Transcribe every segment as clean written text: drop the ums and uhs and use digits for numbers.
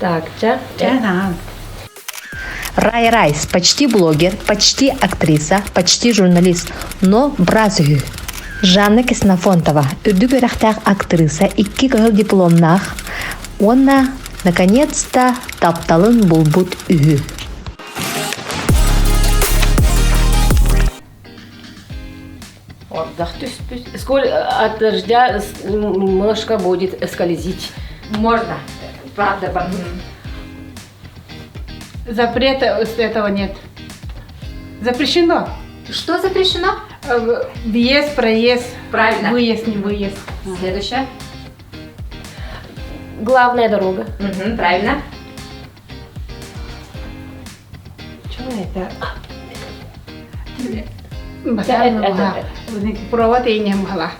Так, ча. Ча, Рай Райс почти блогер, почти актриса, почти журналист, но брат үһү. Жанна Ксенофонтова үрдүк үөрэхтээх актриса икки кыһыл дипломнаах уонна наконец-то тапталын булбут үһү. Ордах түспүт. Сколь от дождя немножко будет скользить. Можно. Правда, Запрета этого нет. Запрещено. Что запрещено? Въезд, проезд. Правильно. Выезд, не выезд. Следующее. Главная дорога. Угу, правильно. Что это? Провод и не могла.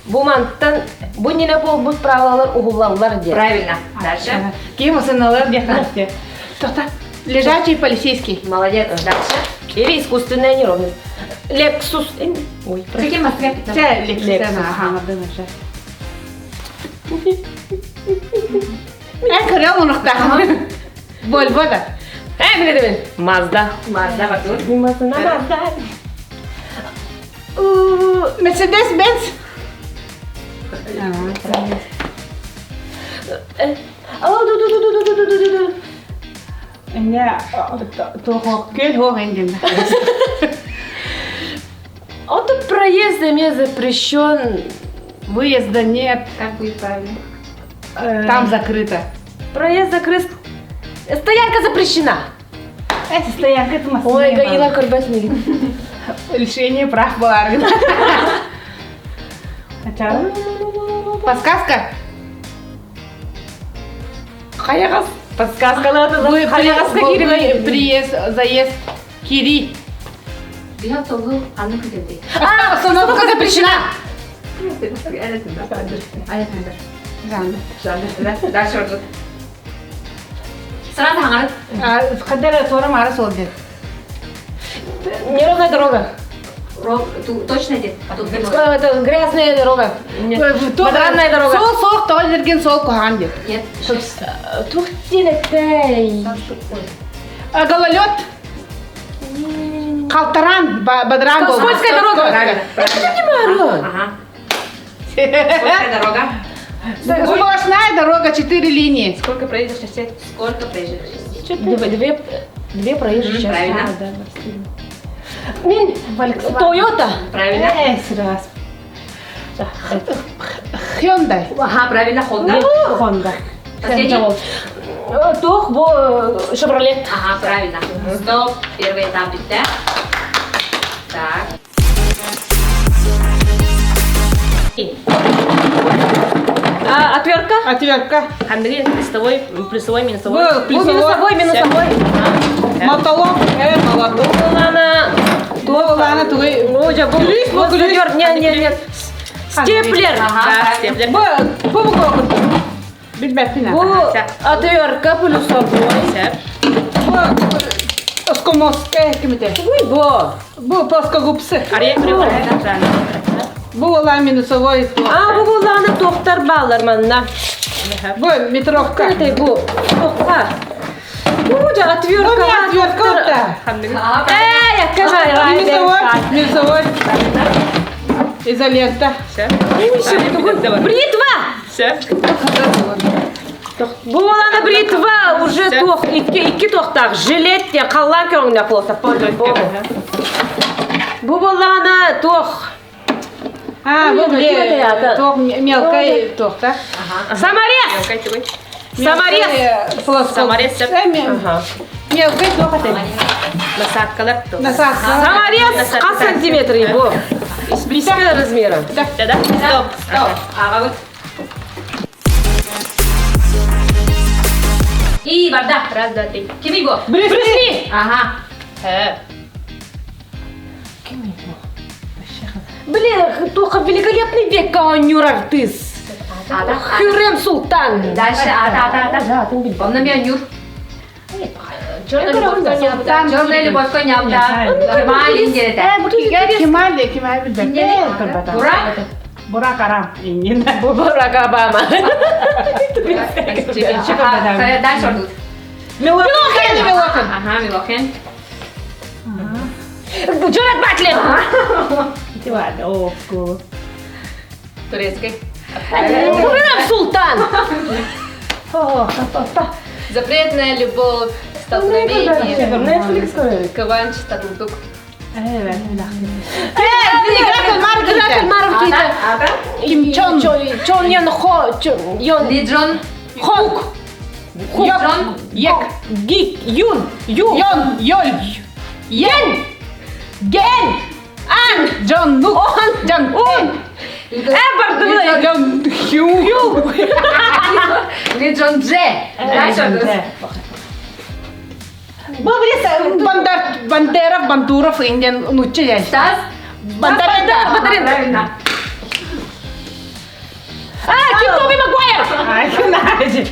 Бу мантан бу нина буолбут правилалар уһуллаллар диэн. Правильно. Дальше. Ким усыналар диэхтэ. Тота. Лежачий полицейский. Молодец. Дальше. Или искусственная неровность. Лексус. Ой, Каким Москве? Лексус. Ага, Э, көрөм унуктаах. Вольво да. Э, биле Мазда. Мазда, Батур. Мазда, Мазда. Мерседес Бенц. Эмне көл хоох энден. Ото проезд эмиэ запрещен. Выезда нет. Как будет правильно? Там закрыто. Проезд закрыт. Стоянка запрещена. Это стоянка это машина. Ой, Гаила көрбөс мигин. Лишение прав была. Начало. Подсказка. Хайагас. Подсказкалары хайагаска киирбей. Приезд, заезд, кири. Биһиги толу аны күтэлдэй. А, остановка запрещена. Дальше ордут. Сразу хаҥарыт. Хадара туора мара сол дед. Неровная дорога. Точно дед. Это грязная дорога. Квадратная дорога. Сол сол тоҕо дерген сол куһаҕан дед. Нет. Тух диэн Гололед. Халтаран, бадран был. Скользкая дорога. Ага. Скользкая дорога. Сплошная дорога, четыре линии. Сколько проезжих частей? Сколько проезжих частей? Две, две проезжих части. Правильно. Мин, Тойота. Правильно. Раз. Hyundai. Ага, правильно, Honda. Honda. Последний. Туох бу Шевролет. Ага, правильно. Стоп. Первый этап да? Так. А, отвертка? Отвертка. Андрей, листовой, плюсовой, минусовой. Был Бу минусовой, минусовой. Мотолог, э, молоток. Лана. Лана тугай. Ой, бу. Күлүүс, бу күлүүс. Нет, нет, нет. Степлер. Ага, степлер. Бу, бу бу Билбэппин. Бу отвертка плюсовой. Бу Оскомоска кимите. Ой, бу. Бу плоскогубцы. Бу ола минусовой. А, бу лана тохтар баллар манна. Бу метровка. Это бу. Тохта. Бу жа отвертка. Бу отвертка. Эй, какая Минусовой, минусовой. Изолента. Бритва! Все. Бу лана бритва уже тох, икки икки тохтах, жилет те халлан көрүңнө болса Бу лана тох. А, бу Ой, тох мелкая тох, да? Саморез! Саморез! Саморез. Мелкая тох это. Насадкалар. Насадка. Саморез қас сантиметр бу. Биске размера. Да, да? Стоп. Стоп. Ага, вот. И барда. Раз, два, три. Кими бу? Брюс Брюс Ага. Блин, только великолепный век Нюр артист. Ада. Хюррем Султан. Дальше, ада, ада, ада. Он на меня Нюр. Черная любовь коня. Черная любовь коня, да. Кемаль индиэта. Кемаль, Кемаль билбэт. Ура! Бурак Арам. Барак Обама. Дальше ордут. Милохин! Милохин! Ага, Милохин. Джерард Батлер. О, cool. Турецкий. Хуррем Султан. Запретная любовь. Столкновение. Netflix Кованч, Татултук. Игратель Марвел Ким Чон. Чон Йон Хо. Йон. Ли Джон. Хук. Йок. Ек. Гик. Юн. Ю. Йон. Йоль. Ен. Ген. Ан. Джон Лук. Он. Джон. Ун. Э, Джон Хью. Ли Джон Дже. Дальше ордут. Бу билес Бандар Бандеров, Бандуров инден нучча яй. Стас. Бондаренко. Бондаренко. А, ким Тоби Магуайр. Ай, Надя.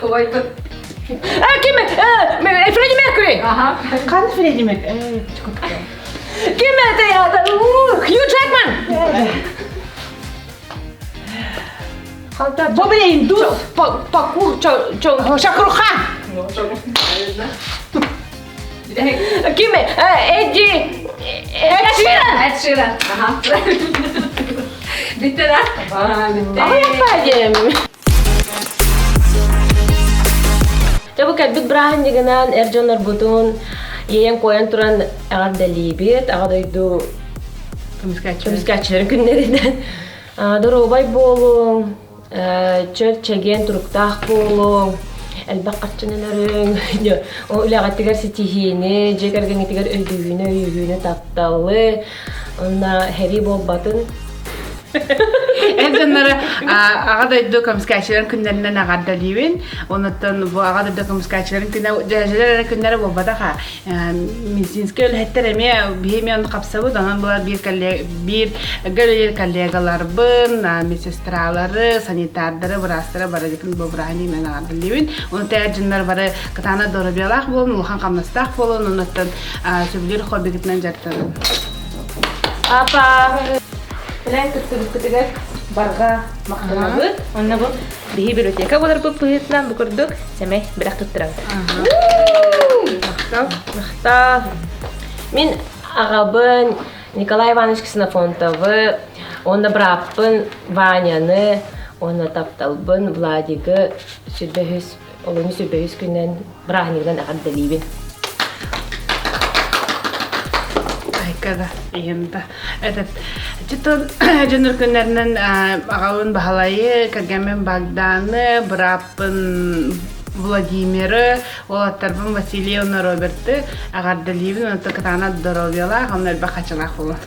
Ой, тут. А, ким? Фредди Меркьюри. Ага. Кан Фредди Мек. Ким это? Хью Джекман. Бу биле индус. Пакур. Чо. Шахрухан. Ким? Эдди. Эд Ширан. Эд Ширан. Ага. Бүттэ Ай, Дьэ бу кэлбит бырааһынньыгынан эр дьоннорбутун иэйэн-куойан туран эҕэрдэлиибит, Аҕа дойду көмүскээччилэрин күннэринэн. Доруобай буолуҥ, чөл чэгиэн туруктаах буолуҥ, элбэх харчынан өрүҥ, үлэҕитигэр ситиһиини, дьиэ кэргэҥҥитигэр өйдөһүүнү, өйөһүүнү, тапталы, уонна сэрии буолбатын. Эр дьоннору Аҕа дойду көмүскээччилэрин күннэринэн эҕэрдэлиибин. Онуттан бу Аҕа дойду көмүскээччилэрин күнэ дьээдьэлэр эрэ күннэрэ буолбатах медицинскэй үлэһиттэр эмиэ биһи эмиэ онно хапсабыт. Онон була биир биир үлэлиир коллегаларбын, медсестралары, санитардары, быраастары барыгытын бу бырааһынньыгынан эҕэрдэлиибин. Ону эр дьоннор бары кытаанах доруобуйалаах буолун, улахан хамнастаах буолун, онуттан сөбүлүүр хоббигытынан дьарыктанын. Апа! Билэн кыттыбыккытыгар барҕа махтанабыт. Онно бу биһи библиотека буоларбыт быһыытынан бу курдук сэмэй бэлэх туттарабыт. Махтал. Махтал. Мин аҕабын Николай Иванович Ксенофонтовы, уонна бырааппын Ваняны, уонна тапталбын Владигы сүрбэһүс, олунньу сүрбэһүс күнүнэн бырааһынньыгынан эҕэрдэлиибин. Айка да, ийэм да. Этот, читон дьоннор күннэринэн аҕабын Баһылайы, кэргэммин Богданы, бырааппын Владимиры, уолаттарбын Василий уонна Роберты эҕэрдэлиибин, онтон кытаанах доруобуйалаах, онно элбэх хачылаах буолуо.